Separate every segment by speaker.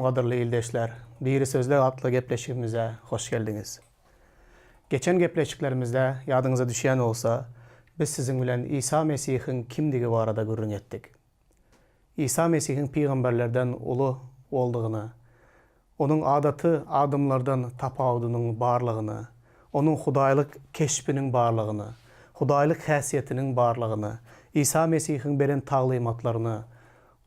Speaker 1: Salam gadyrly ildeşler! Diri sözler atly gepleşigimize hoş geldiňiz. Geçen gepleşiklerimizde ýadyňyza düşýän bolsa, biz siziň bilen Isa Mesihiň kimdigi barada gürrüň etdik. Isa Mesihiň pygamberlerden uly boldugyny, Onuň adaty adamlardan tapawudynyň barlygyny, Onuň hudaýlyk keşbiniň barlygyny, hudaýlyk häsiýetiniň barlygyny, Isa Mesihiň beren taglymatlaryny,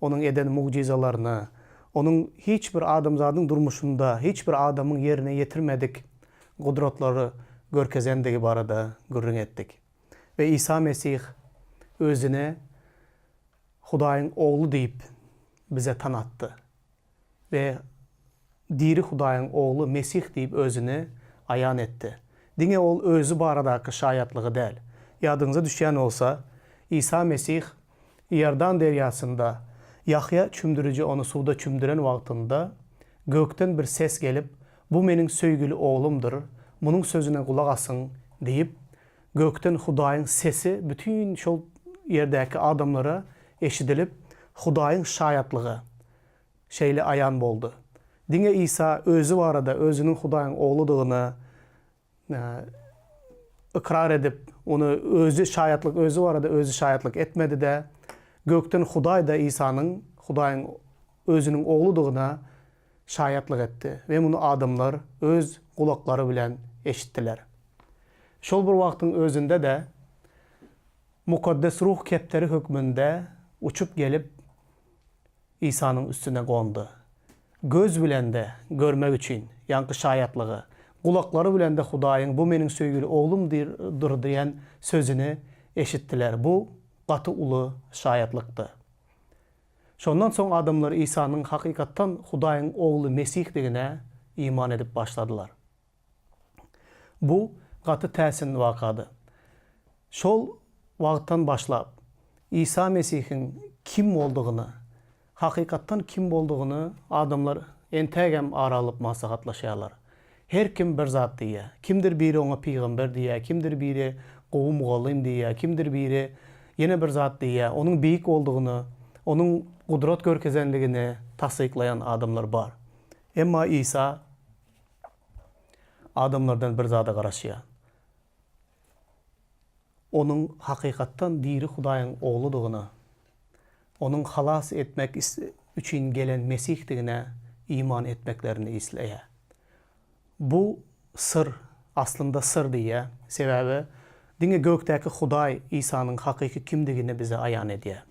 Speaker 1: Onuň eden mugjyzalaryny, Onuň hiç bir adamzadyň durmuşynda hiç bir adamyň ýerine ýetirmedik gudratlary görkezendigi barada gürrüň etdik. We Isa Mesih Özüni Hudaýyň Ogly diýip bize tanatdy. We diri Hudaýyň Ogly Mesih diýip Özüni aýan etdi. Diňe Ol Özi baradaky şaýatlygy däl. Ýadyňyza düşýän bolsa, Isa Mesih Iordan derýasynda Ýahýa çümdüriji ony suwda çümdüren wagtynda, gökden bir ses gelip, Bu Meniň söýgüli Oglumdyr, Munuň sözüne gulak asyň diýip, gökden Hudaýyň sesi bütin şol ýerdäki adamlara eşidilip, Hudaýyň şaýatlygy şeýle aýan boldy. Diňe Isa Özi barada, Özüniň Hudaýyň Ogludygyny ykrar edip, ony Özi şaýatlyk, Özi barada Özi şaýatlyk etmedi-de, gökden Hudaý-da Isanyň Hudaýyň Özüniň Ogludygyna şaýatlyk etdi we muny adamlar öz gulaklary bilen eşitdiler. Şol bir wagtyň özünde-de, Mukaddes Ruh kepderi hökmünde uçup gelip, Isanyň üstüne gondy. Göz bilen-de görmek üçin, ýaňky şaýatlygy, gulaklary bilen-de Hudaýyň Bu Meniň söýgüli Oglumdyr diýen sözüni eşitdiler. Bu gaty uly şaýatlykdy. Şondan soň adamlar Isanyň hakykatdan Hudaýyň Ogly Mesihdigine iman edip başladylar. Bu gaty täsin wakady. Şol wagtdan başlap, Isa Mesihiň kim boldugyny, hakykatdan kim boldugyny adamlar entägem ara alyp maslahatlaşýarlar. Her kim bir zat diýýär. Kimdir biri oňa pygamber diýýär, kimdir biri gowy mugallym diýýär, kimdir biri ýene bir zat diýýär. Onuň beýik boldugyny, onuň gudrat görkezenligini tassyklaýan adamlar bar. Emma Isa adamlardan bir zada garaşýar. Onuň hakykatdan diri Hudaýyň Ogludygyna, Onuň halas etmek üçin gelen Mesihdigine iman etmeklerini isleýär. Bu syr, aslynda syr diýýär, sebäbi diňe gökdäki Hudaý Isanyň hakyky kimdigini bize aýan edýär.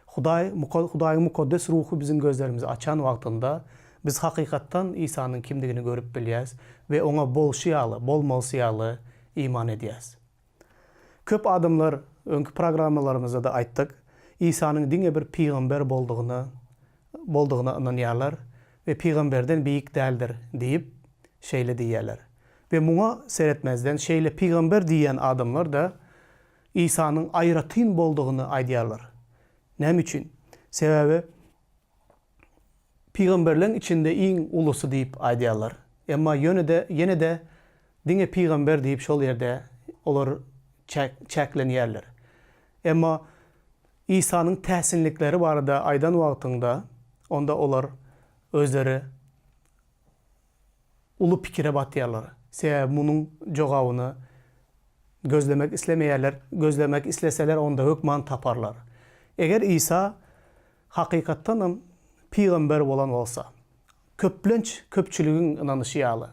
Speaker 1: Hudaý, Hudaýyň Mukaddes Ruhy biziň gözlerimizi açan wagtynda, biz hakykatdan Isanyň kimdigini görüp bilýäs we Oňa bolşy ýaly, bolmalysy ýaly iman edýäs. Köp adamlar, öňki programmalarymyzda-da aýtdyk, Isanyň diňe bir pygamber boldugyna boldugyna ynanýarlar we pygamberden beýik däldir diýip, şeýle diýýärler. We muňa seretmezden, şeýle pygamber diýýän adamlar-da Isanyň aýratyn boldugyny aýdýarlar. Näme üçin? Sebäbi pygamberleň içinde iň ulusy diýip aýdýarlar. Emma ýöne-de, ýene-de diňe pygamber diýip şol ýerde olar çäklenýärler. Emma Isanyň täsinlikleri barada aýdan wagtyňda, onda olar özleri uly pikire batýarlar. Sebäbi munuň jogabyny gözlemek islemeýärler, gözlemek isleseler onda hökman taparlar. Eger Isa hakykatdanam pygamber bolan bolsa, köplenç köpçüligiň ynanyşy ýaly,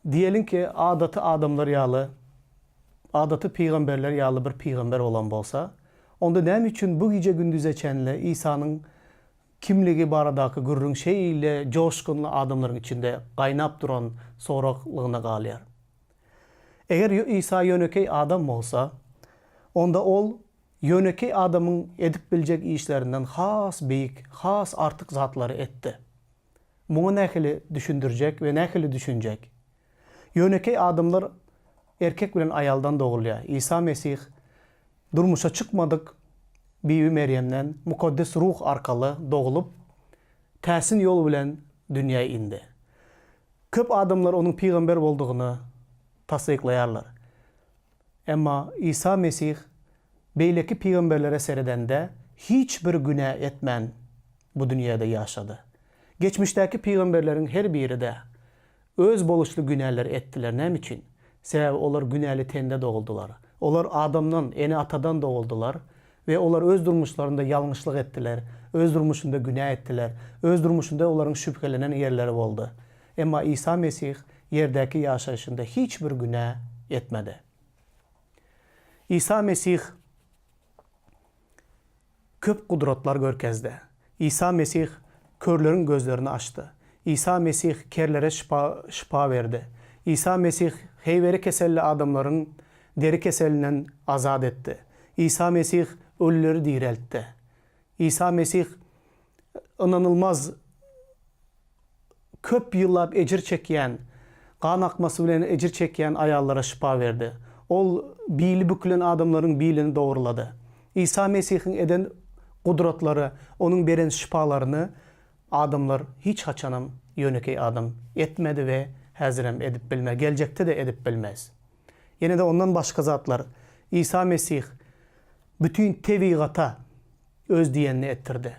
Speaker 1: diýeliň ki, adaty adamlar ýaly, adaty pygamberler ýaly bir pygamber bolan bolsa, onda näme üçin bu gije-gündize çenli Isanyň Kimligi baradaky gürrüň şeýle joşgunly adamlaryň içinde gaýnap duran soraglygyna galýar. Eger Isa ýönekeý adam bolsa, onda Ol ýönekeý adamyň edip biljek işlerinden has beýik, has artyk zatlary etdi. Muňa nähili düşündirjek we nähili düşünjek? Ýönekeý adamlar erkek bilen aýaldan dogulýar. Isa Mesih durmuşa çykmadyk Bibi Merýemden Mukaddes Ruh arkaly doglup, täsin ýol bilen dünýä indi. Köp adamlar onuň pygamber boldugyny tassyklaýarlar. Emma Isa Mesih beýleki pygamberlere seredende hiç bir günä etmän bu dünýäde ýaşady. Geçmişdäki pygamberleriň her biri-de öz boluşly günäler etdiler. Näme üçin? Sebäbi olar günäli tende doguldylar. Olar adamdan, ene-atadan doguldylar we olar öz durmuşlarynda ýalňyşlyk etdiler, öz durmuşynda günä etdiler, öz durmuşynda olaryň şübhelenen ýerleri boldy. Emma Isa Mesih ýerdäki ýaşaýşynda hiç bir günä etmedi. Isa Mesih köp gudratlar görkezdi. Isa Mesih körleriň gözlerini açdy. Isa Mesih kerlere şypa şypa berdi. Isa Mesih heýwere keselli adamlaryň deri keselinden azat etdi. Isa Mesih ölüleri direltdi. Isa Mesih ynanylmaz köp ýyllap ejir çekýän, gan akmasy bilen ejir çekýän aýallara şypa berdi. Ol bili bükülen adamlaryň bilini dogrulady. Isa Mesihiň eden gudratlary, Onuň beren şypalaryny adamlar hiç haçanam ýönekeý adam etmedi we häzirem edip bilmez, geljekde-de edip bilmez. Ýene-de ondan başga zatlar, Isa Mesih bütin tebigata öz diýenini etdirdi.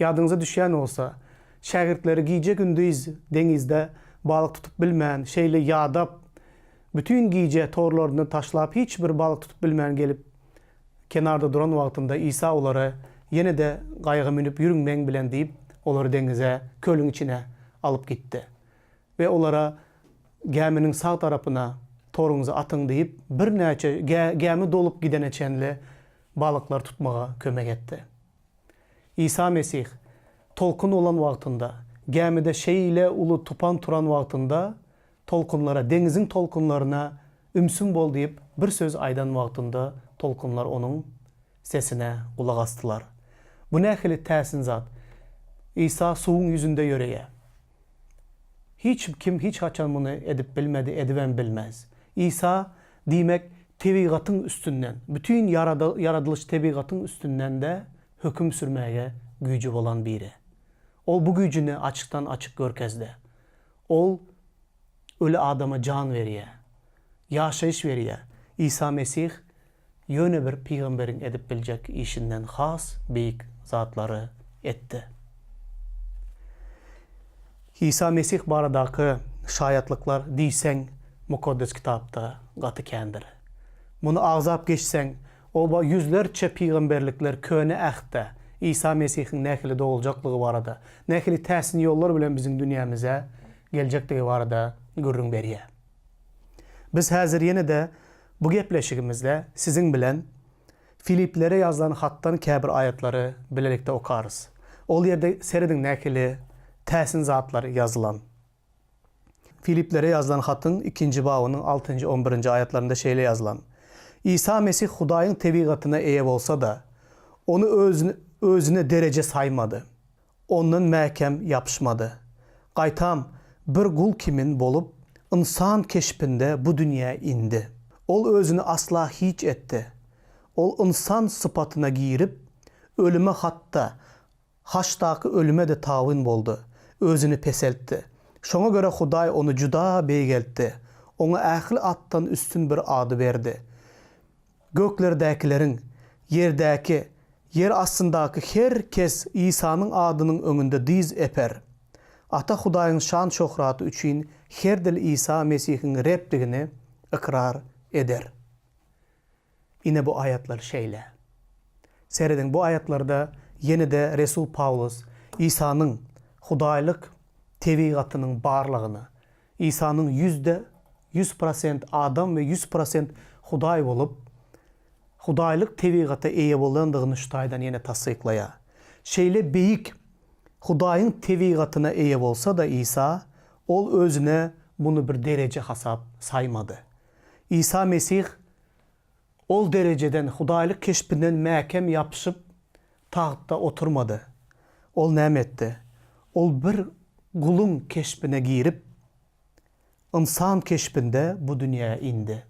Speaker 1: Ýadyňyza düşýän bolsa, şägirtleri gije-gündiz deňizde balyk tutup bilmän, şeýle ýadap, bütin gije torlaryny taşlap hiç bir balyk tutup bilmän gelip, kenarda duran wagtynda Isa olara ýene-de gaýyga münüp ýürüň meň bilen diýip, olary deňize, kölüň içine alyp gitdi. We olara gäminiň sag tarapyna toruňyzy atyň diýip, birnäçe gämi dolup gidene çenli balyklar tutmaga kömek etdi. Isa Mesih tolkun bolan wagtynda, gämide şeýle uly tupan turan wagtynda tolkunlara, deňiziň tolkunlaryna ümsüm bol diýip bir söz aýdan wagtynda tolkunlar onuň sesine gulak asdylar. Bu nähili täsin zat? Isa suwuň ýüzünde ýöreýär. Hiç kim hiç haçan muny edip bilmedi, edibem bilmez. Isa, diýmek, tebigatyň üstünden, bütin ýaradylyş tebigatyň üstünden-de höküm sürmäge güýji bolan biri. Ol bu güýjüni açykdan-açyk görkezdi. Ol öli adama jan berýär, ýaşaýyş berýär. Isa Mesih ýöne bir pygamberiň edip biljek işinden has beýik zatlary etdi. Isa Mesih baradaky şaýatlyklar diýseň Mukaddes Kitapda gaty kändir. Muny agzap geçseň, oba ýüzlerçe pygamberlikler Köne Ähtde Isa Mesihiň nähili doguljaklygy barada, nähili täsin ýollar bilen biziň dünýämize geljekdigi barada gürrüň berýär. Biz häzir ýene-de bu gepleşigimizde siziň bilen Filiplere ýazylan hatdan käbir aýatlary bilelikde okarys. Ol ýerde serediň nähili täsin zatlar ýazylan. Filiplere ýazylan hatyň ikinji babynyň altynjy, on birinji aýatlarynda şeýle ýazylan, Isa Mesih Hudaýyň tebigatyna eýe bolsa-da, Ony özüne dereje saýmady. Ondan mäkäm ýapyşmady. Gaýtam, bir gul kimin bolup, ynsan keşbinde bu dünýä indi. Ol özüni asla hiç etdi. Ol ynsan sypatyna girip, ölüme hatda, haçdaky ölüme-de tabyn boldy. Özüni peseltdi. Şoňa görä Hudaý ony juda beýgeltdi. Oňa ähli atdan üstün bir ady berdi. Göklerdäkileriň, ýerdäki, ýer astyndaky her kes Isanyň adynyň öňünde dyz eper. Ata Hudaýyň şan-şöhraty üçin her dil Isa Mesihiň Rebdigini ykrar eder. Ine bu aýatlar şeýle. Serediň, bu aýatlarda ýene-de resul Pawlus Isanyň hudaýlyk tebigatynyň barlygyny, Isanyň ýüzde 100 prosent adam we 100 prosent Hudaý bolup, hudaýlyk tebigata eýe bolandygyny şu taýdan ýene tassyklaýar. Şeýle beýik Hudaýyň tebigatyna eýe bolsa-da Isa, Ol özüne muny bir dereje hasap saýmady. Isa Mesih ol derejeden, hudaýlyk keşbinden mäkäm ýapyşyp, tagtda oturmady. Ol näme etdi? Ol bir guluň keşbine girip, ynsan keşbinde bu dünýä indi.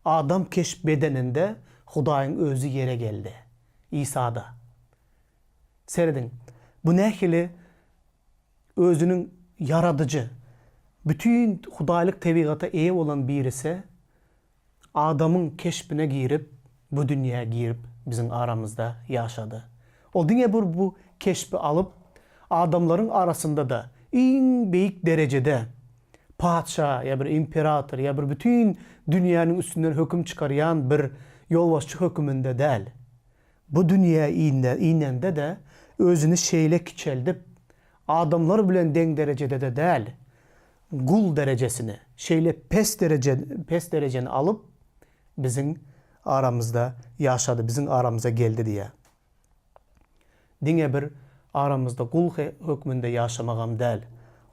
Speaker 1: Adam keşp bedeninde Hudaýyň özi ýere geldi. Isada. Serediň, bu nähili özüniň ýaradyjy, bütin hudaýlyk tebigata eýe bolan birisi adamyň keşbine girip, bu dünýä girip biziň aramyzda ýaşady. Ol diňe bir bu keşbi alyp, Adamlaryň arasynda-da iň beýik derejede patyşa ýa bir imperator ýa bir bütin dünýäniň üstünden höküm çykarýan bir ýolbaşçy höküminde däl. Bu dünýä inende-de özüni şeýle kiçeldip, adamlar bilen deň derejede-de däl, gul derejesini, şeýle pes dereje pes derejeni alyp, biziň aramyzda ýaşady, biziň aramyza geldi diýýär. Diňe bir aramyzda gul hökmünde ýaşamagam däl,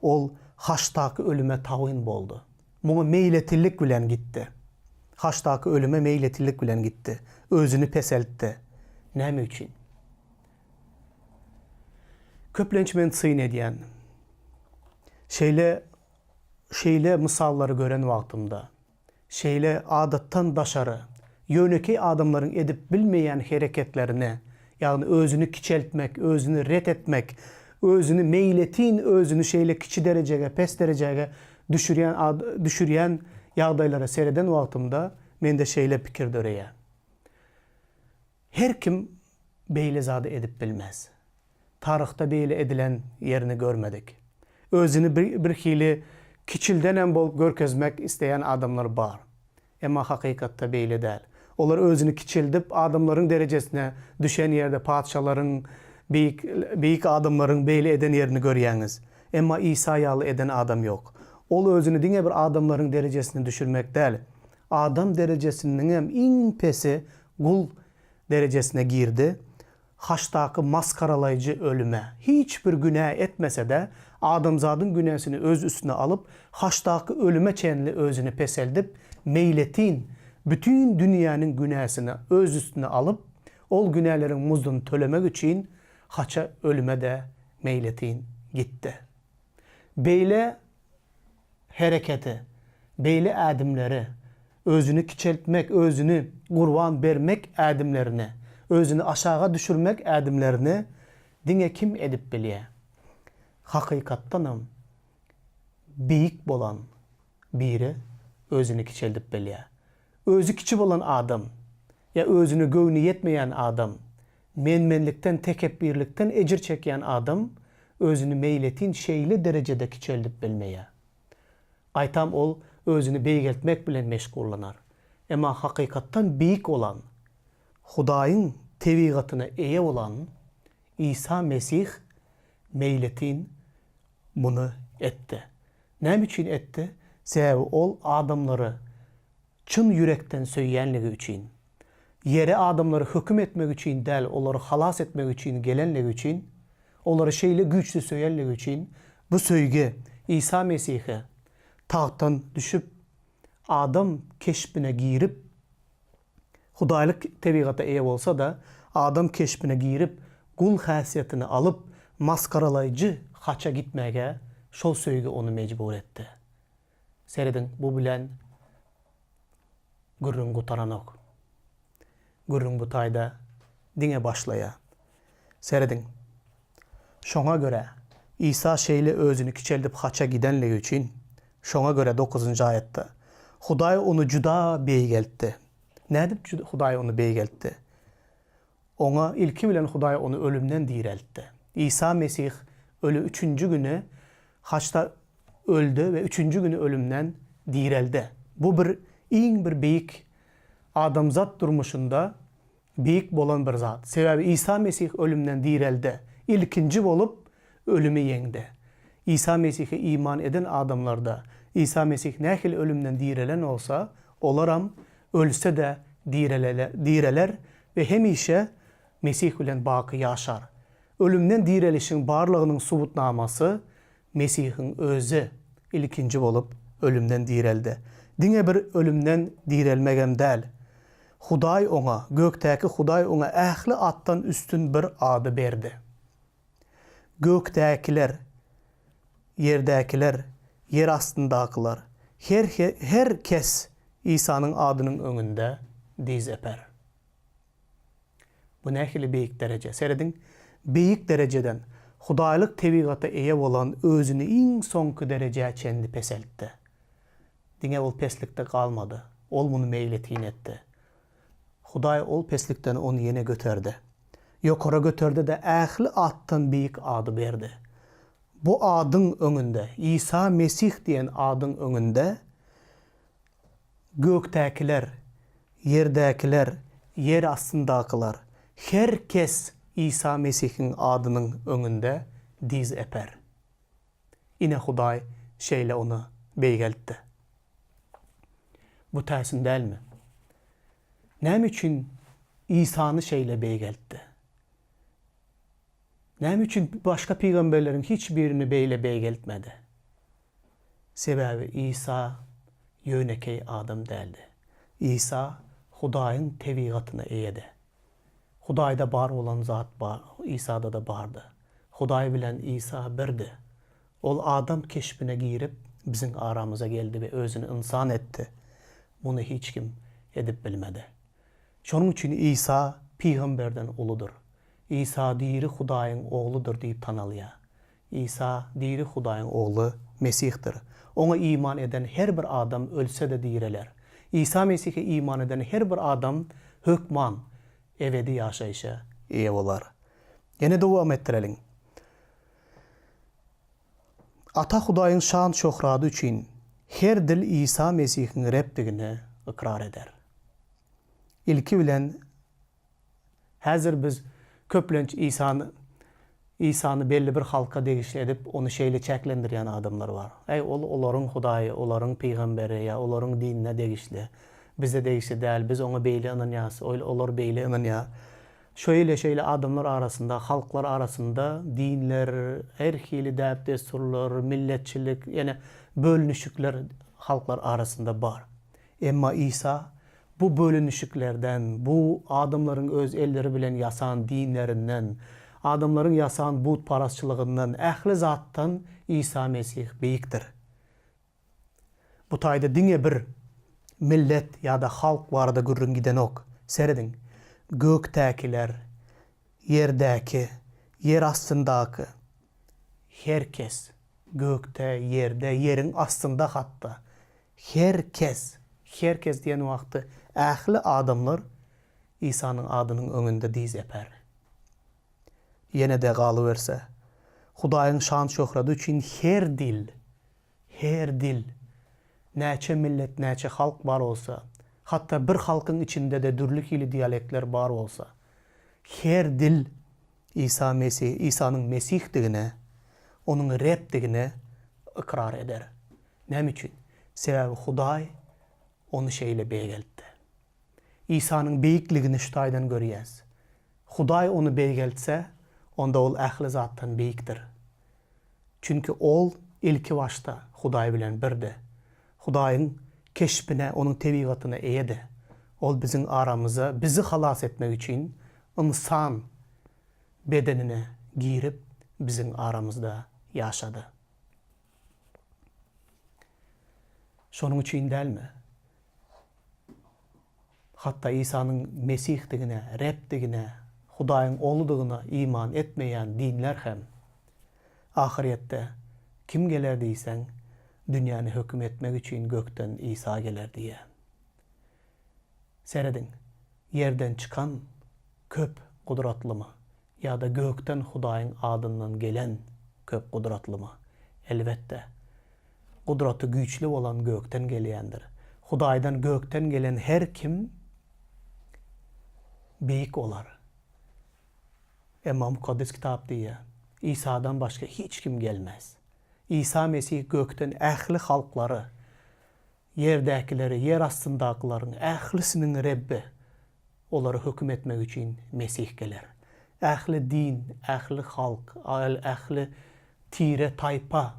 Speaker 1: ol haçdaky ölüme tabyn boldy. Muňa meýletinlik bilen gitdi. Haçdaky ölüme meýletinlik bilen gitdi. Özüni peseltdi. Näme üçin? Köplenç men syn edýän. Şeýle şeýle mysallary gören wagtymda, Şeýle adatdan daşary, ýönekeý adamlaryň edip bilmeýän hereketlerini, ýagny özüni kiçeltmek, özüni ret etmek, özüni meýletin özüni şeýle kiçi derejege, pes derejege düşürýän düşürýän ýagdaýlara sereden wagtymda mende şeýle pikir döreýär. Her kim beýle zady edip bilmez. Taryhda beýle edilen ýerini görmedik. Özüni birhili kiçildenem bolup görkezmek isleýän adamlar bar. Emma hakykatda beýle däl. Olar özüni kiçeldip adamlaryň derejesine düşen ýerde patyşalaryň, beýik beýik adamlaryň beýle eden ýerini görýäňiz. Emma Isa ýaly eden adam ýok. Ol özüni diňe bir adamlaryň derejesine düşürmek däl, adam derejesiniňem iň pesi gul derejesine girdi, haçdaky masgaralaýjy ölüme, hiç bir günä etmese-de, adamzadyň günäsini öz üstüne alyp, haçdaky ölüme çenli özüni peseldip, meýletin bütin dünýäniň günäsini öz üstüne alyp, ol günäleriň muzduny tölemek üçin haça ölüme-de meýletin gitdi. Beýle hereketi, beýle ädimleri, özüni kiçeltmek, özüni gurban bermek ädimlerini, özüni aşaga düşürmek ädimlerini diňe kim edip bilýär? Hakykatdanam beýik bolan biri özüni kiçeldip bilýär. Özi kiçi bolan adam ýa özüne göwni ýetmeýän adam, men-menlikden, tekepbirlikden ejir çekýän adam özüni meýletin şeýle derejede kiçeldip bilmeýär. Gaýtam ol özüni beýgeltmek bilen meşgullanar. Emma hakykatdan beýik bolan, Hudaýyň tebigatyna eýe bolan Isa Mesih meýletin muny etdi. Näme üçin etdi? Sebäbi ol adamlary çyn ýürekden söýýänligi üçin. Ýere adamlary höküm etmek üçin däl, olary halas etmek üçin gelenligi üçin, olary şeýle güýçli söýenligi üçin, bu söýgi Isa Mesihe tagtdan düşüp, adam keşbine girip, Hudaýlyk tebigata eýe bolsa-da, adam keşbine girip, gul häsiýetini alyp, masgaralaýjy haça gitmäge şol söýgi ony mejbur etdi. Serediň, bu bilen gürrüň gutaranok. Gürrüň bu taýda diňe başlaýar. Serediň. Şoňa görä, Isa şeýle özüni kiçeldip haça gidenligi üçin, şoňa görä dokuzynjy aýatda, Hudaý ony juda beýgeltdi. Nädip Hudaý ony beýgeltdi? Oňa ilki bilen Hudaý ony ölümden direltdi. Isa Mesih öli üçünji güni haçda öldi we üçünji güni ölümden direldi. Bu bir iň bir beýik adamzat durmuşynda beýik bolan bir zat. Sebäbi Isa Mesih ölümden direldi. Ilkinji bolup ölümi ýeňdi. Isa Mesihe iman eden adamlarda Isa Mesih nähili ölümden direlen bolsa, olaram ölse-de direler we hemişe Mesih bilen baky ýaşar. Ölümden direlişiň barlygynyň subutnamasy Mesihiň Özi ilkinji bolup ölümden direldi. Diňe bir ölümden direlmegem däl. Hudaý oňa, gökdäki Hudaý oňa ähli atdan üstün bir ady berdi. Gökdäkiler, ýerdäkiler, ýer astyndakylar, her her kes Isanyň adynyň öňünde dyz eper. Bu nähili beýik dereje? Serediň, beýik derejeden hudaýlyk tebigata eýe bolan özüni iň soňky derejä çenli peseltdi. Diňe ol peslikde galmady, ol muny meýletin etdi. Hudaý ol peslikden ony ýene göterdi. Ýokara göterdi-de, ähli atdan beýik ady berdi. Bu adyň öňünde, Isa Mesih diýen adyň öňünde gökdäkiler, ýerdäkiler, ýer astyndakylar, her kes Isa Mesihiň adynyň öňünde diz eper. Ine Hudaý şeýle ony beýgeltdi. Bu täsin dälmi? Näme üçin Isany şeýle beýgeltdi? Näme üçin başga pygamberleriň hiç birini beýle beýgeltmedi? Sebäbi Isa ýönekeý adam däldi. Isa Hudaýyň tebigatyna eýedi. Hudaýda bar bolan zat bar, Isada-da bardy. Hudaý bilen Isa birdi. Ol adam keşbine girip, biziň aramyza geldi we özüni ynsan etdi. Muny hiç kim edip bilmedi. Şonuň üçin Isa pygamberden uludyr. Isa diri Hudaýyň Ogludyr diýip tanalýar. Isa diri Hudaýyň Ogly Mesihdir. Oňa iman eden her bir adam ölse-de direler. Isa Mesihe iman eden her bir adam hökman ebedi ýaşaýşa eýe bolar. Ýene dowam etdireliň. Ata Hudaýyň şan-şöhrady üçin her dil Isa Mesihiň Rebdigini ykrar eder. Ilki bilen Häzir biz köplenç Isany Isany belli bir halka degişli edip, ony şeýle çäklendirýän adamlar bar. Äý, ol olaryň Hudaýy, olaryň pygamberi ýa olaryň dinine degişli. Bize degişli däl, biz oňa beýle ynanýas, olar beýle ynanýar. Şeýle-şeýle adamlar arasynda, halklar arasynda dinler, her hili däp-dessurlar, milletçilik, ýene bölünişikler halklar arasynda bar. Emma Isa bu bölünişiklerden, bu adamlaryň öz elleri bilen ýasan dinlerinden, adamlaryň ýasan butparazçylygyndan, ähli zatdan Isa Mesih beýikdir. Bu taýda diňe bir millet ýa-da halk barada gürrüň gidenok. Serediň, gökdäkiler, ýerdäki, ýer astyndaky her kes, gökde, ýerde, ýeriň astynda hatda, Her kes, her kes diýen wagty ähli adamlar Isanyň adynyň öňünde dyz eper. Ýene-de galyberse, Hudaýyň şan-şöhrady üçin her dil, her dil, näçe millet, näçe halk bar bolsa, hatda bir halkyň içinde-de dürli hili dialektler bar bolsa, her dil Isa Mesih, Isanyň Mesihdigine, Onuň Rebdigine ykrar eder. Näme üçin? Sebäbi Hudaý Ony şeýle beýgeltdi. Isanyň beýikligini şu taýdan görýäs. Hudaý Ony beýgeltse, onda Ol ähli zatdan beýikdir. Çünki Ol ilki başda Hudaý bilen birdi. Hudaýyň keşbine, Onuň tebigatyna eýedi. Ol biziň aramyza bizi halas etmek üçin ynsan bedenine girip, biziň aramyzda ýaşady. Şonuň üçin dälmi? Hatda Isanyň Mesihdigine, Rebdigine, Hudaýyň Ogludygyna iman etmeýän dinler hem, Ahyrýetde kim geler diýseň, dünýäni höküm etmek üçin gökden Isa geler diýýär. Serediň, ýerden çykan köp gudratlymy ýa-da gökden Hudaýyň adyndan gelen köp gudratlymy? Elbetde, gudraty güýçli bolan gökden gelýändir. Hudaýdan gökden gelen her kim beýik bolar. Emma Mukaddes Kitap diýýär, Isadan başga hiç kim gelmez. Isa Mesih gökden ähli halklary, ýerdäkileri, ýer astyndakylaryň ählisiniň Rebbi, olary höküm etmek üçin Mesih geler. Ähli din, ähli halk, ähli tire, taýpa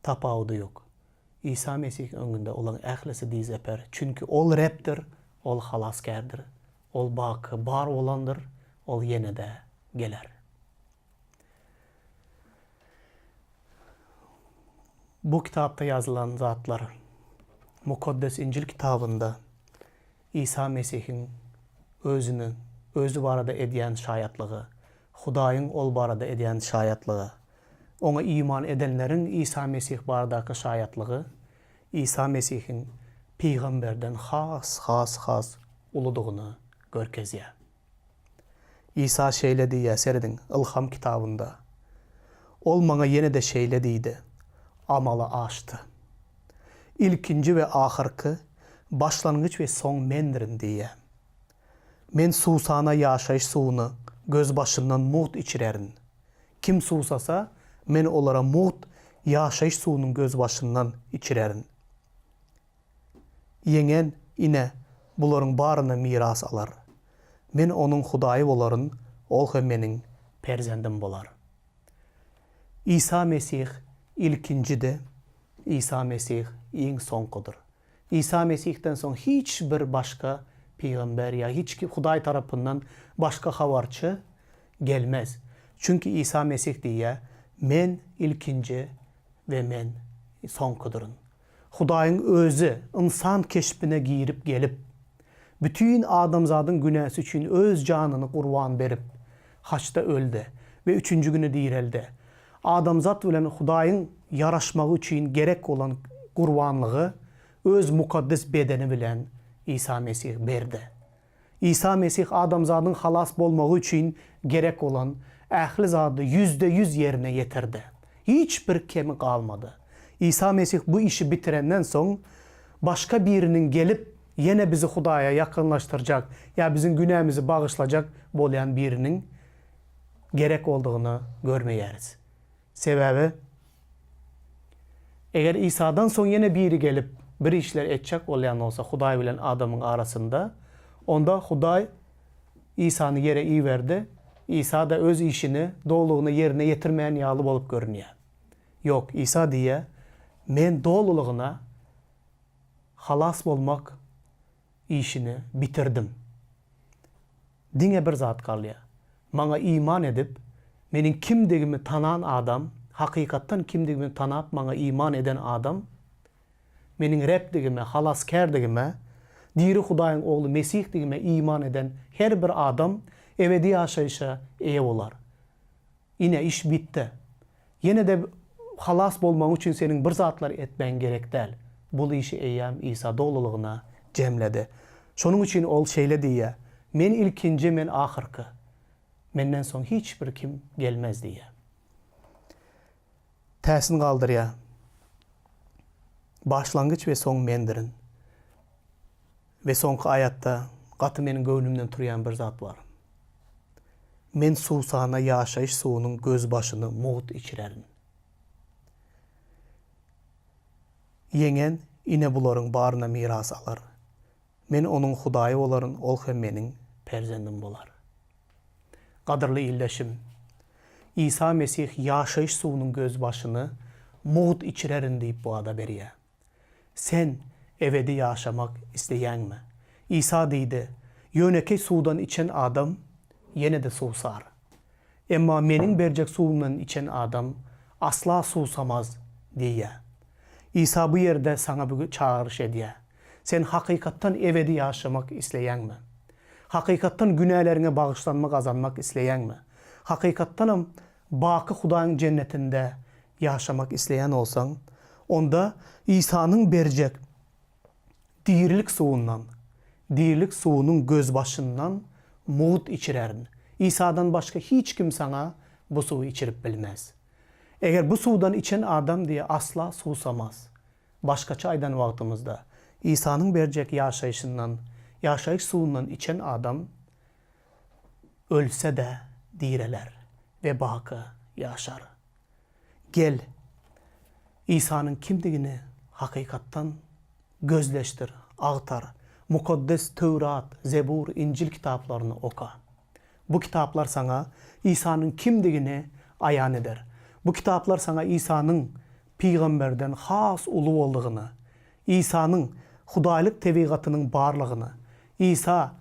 Speaker 1: tapawudy ýok. Isa Mesih öňünde olaň ählisi dyz eper. Çünki Ol Rebdir, Ol Halasgärdir. Ol baky bar bolandyr, Ol ýene-de geler. Bu kitapda ýazylan zatlar Mukaddes Injil kitabynda Isa Mesihiň Özüni, Özi barada edýän şaýatlygy, Hudaýyň Ol barada edýän şaýatlygy, Oňa iman edenleriň Isa Mesih baradaky şaýatlygy Isa Mesihiň pygamberden has, has, has uludygyny görkezýär. Isa şeýle diýýär, serediň, Ylham kitabynda. Ol maňa ýene-de şeýle diýdi, Amala aşdy. Ilkinji we ahyrky, başlangyç we soň Mendirin diýýär. Men suwsana ýaşaýyş suwuny gözbaşyndan mugt içirerin. Kim suwsasa, Men olara mugt ýaşaýyş suwunyň gözbaşyndan içirerin. Ýeňen, ine, bularyň baryny miras alar. Men onuň Hudaýy bolaryn, ol hem meniň perzendim bolar. Isa Mesih ilkinjidi, Isa Mesih iň soňkudyr. Isa Mesihden soň hiç bir başga pygamber ýa hiç kim Hudaý tarapyndan başga habarçy gelmez. Çünki Isa Mesih diýýär, Men ilkinji we men soňkudyryn. Hudaýyň Özi ynsan keşbine girip gelip, bütin adamzadyň günäsi üçin Öz janyny gurban berip, haçda öldi we üçünji güni direldi. Adamzat bilen Hudaýyň ýaraşmagy üçin gerek bolan gurbanlygy Öz mukaddes bedeni bilen Isa Mesih berdi. Isa Mesih adamzadyň halas bolmagy üçin gerek bolan ähli zady ýüzde-ýüz ýerine ýetirdi. Hiç bir kemi galmady. Isa Mesih bu işi bitirenden soň, başga biriniň gelip, ýene bizi Hudaýa ýakynlaşdyrjak ýa biziň günämizi bagyşlajak bolýan biriniň gerek boldugyny görmeýäris. Sebäbi, eger Isadan soň ýene biri gelip, bir işler etjek bolýan bolsa Hudaý bilen adamyň arasynda, onda Hudaý Isany ýere iberdi, Isa-da öz işini dolulygyna ýerine ýetirmeýän ýaly bolup görünýär. Ýok, Isa diýýär, Men dolulygyna halas bolmak işini bitirdim. Diňe bir zat galýar. Maňa iman edip, Meniň kimdigimi tanan adam, hakykatdan kimdigimi tanap maňa iman eden adam, Meniň Rebdigime, Halasgärdigime, diri Hudaýyň Ogly Mesihdigime iman eden her bir adam ebedi ýaşaýşa eýe bolar. Ine, iş bitdi. Ýene-de halas bolmagyň üçin seniň bir zatlar etmegiň gerek däl. Bul işi eýýäm Isa dolulygyna jemledi. Şonuň üçin Ol şeýle diýýär, Men ilkinji, Men ahyrky. Menden soň hiç bir kim gelmez diýýär. Täsin galdyrýar. Başlangyç we soň Mendirin. We soňky aýatda gaty meniň göwnümden turýan bir zat bar. Men suwsana ýaşaýyş suwunyň gözbaşyny mugt içirerin. Ýeňen, ine bularyň baryna miras alar. Men onuň Hudaýy bolaryn, ol hem meniň perzendim bolar. Gadyrly ildeşim, Isa Mesih ýaşaýyş suwunyň gözbaşyny mugt içirerin diýip wada berýär. Sen ebedi ýaşamak isleýäňmi? Isa diýdi, Ýönekeý suwdan içen adam ýene-de suwsar. Emma Meniň berjek suwumdan içen adam asla suwsamaz diýýär. Isa bu ýerde saňa bu çagyryş edýär. Sen hakykatdan ebedi ýaşamak isleýäňmi? Hakykatdan günäleriňe bagyşlanma gazanmak isleýäňmi? Hakykatdanam Baky Hudaýyň jennetinde ýaşamak isleýän bolsaň, onda Isanyň berjek dirilik suwundan, dirilik suwunyň gözbaşyndan mugt içirerin. Isadan başga hiç kim saňa bu suwy içirip bilmez. Eger bu suwdan içen adam diýe asla suwsamaz. Başgaça aýdan wagtymyzda, Isanyň berjek ýaşaýşyndan, ýaşaýyş suwundan içen adam Ölse-de direler we baky ýaşar. Gel, Isanyň kimdigini hakykatdan gözleşdir, agtar. Mukaddes Töwrat, Zebur, Injil kitaplaryny oka. Bu kitaplar saňa Isanyň kimdigini aýan eder. Bu kitaplar saňa Isanyň pygamberden has uly boldugyny, Isanyň hudaýlyk tebigatynyň barlygyny, Isa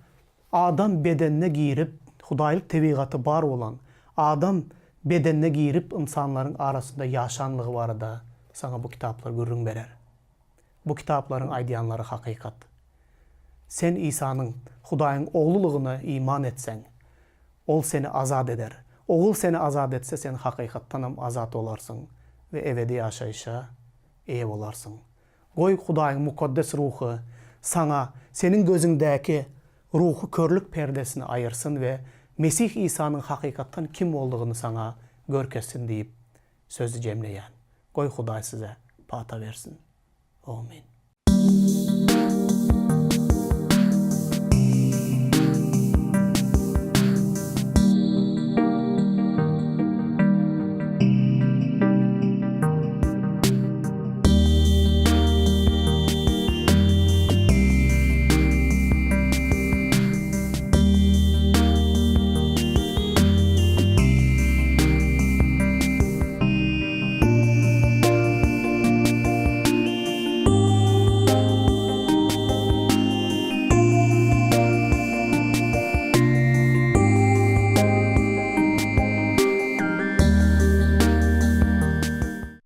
Speaker 1: Adam bedenine girip, hudaýlyk tebigaty bar bolan, adam bedenine girip ynsanlaryň arasynda ýaşanlygy barada saňa bu kitaplar gürrüň berer. Bu kitaplaryň aýdýanlary hakykat. Sen Isanyň Hudaýyň Oglulygyna iman etseň, Ol seni azat eder. Ogul seni azat etse sen hakykatdanam azat bolarsyň we ebedi ýaşaýşa eýe bolarsyň. Goý, Hudaýyň Mukaddes Ruhy saňa seniň gözüňdäki ruhy körlük perdesini aýyrsyn we Mesih Isanyň hakykatdan kim boldugyny saňa görkezsin diýip. sözi jemleýän. Goý Hudaý size pata bersin. Amin.